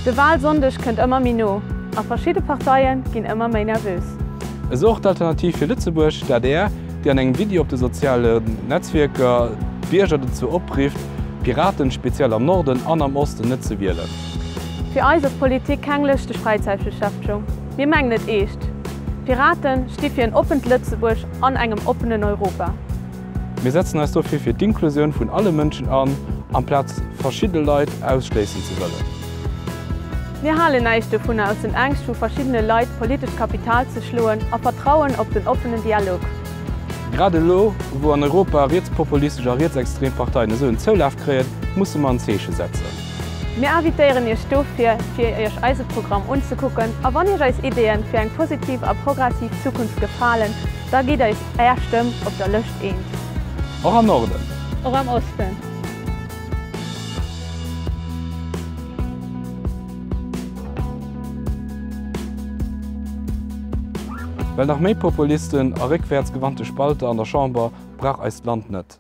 De Walsonndeg kënnt ëmmer méi no a verschidde Parteie ginn ëmmer méi nervös. Esou och d'Alternativ fir Lëtzebuerg, d'ADR, déi an engem Video op de sozialen Netzwierker d'Bierger dozou oprifft, d'Piraten, speziell am Norden an am Osten, net ze wielen. Fir eis ass Politik keng lëschteg Fräizäitbeschäftegung. Mir mengen et eescht. D'Piraten sti fir en oppent Lëtzebuerg an engem oppenen Europa. Mir setzen eis dofir fir d'Inklusioun vun alle Mënschen an, amplaz verschidde Leit ausschléissen ze wëllen. Mir halen näischt dovunner, aus den Ängscht vu verschiddene Leit politescht Kapital ze schloen a vertrauen op den oppenen Dialog. Grad elo, wou an Europa rietspopulistesch a rietsextrem Parteien esou en Zoulaf kréien, musse mer en Zeeche setzen. Mir invitéieren Iech dofir, fir Iech eise Programm unzekucken a wann Iech eis Ideeën fir eng positiv a progressiv Zukunft gefalen, Da gitt eis Är Stëmm op der Lëscht eent. Och am Norden. Och am Osten. Well nach méi Populisten a réckwäertsgewandte Spalter an der Chamber brauch eist Land net.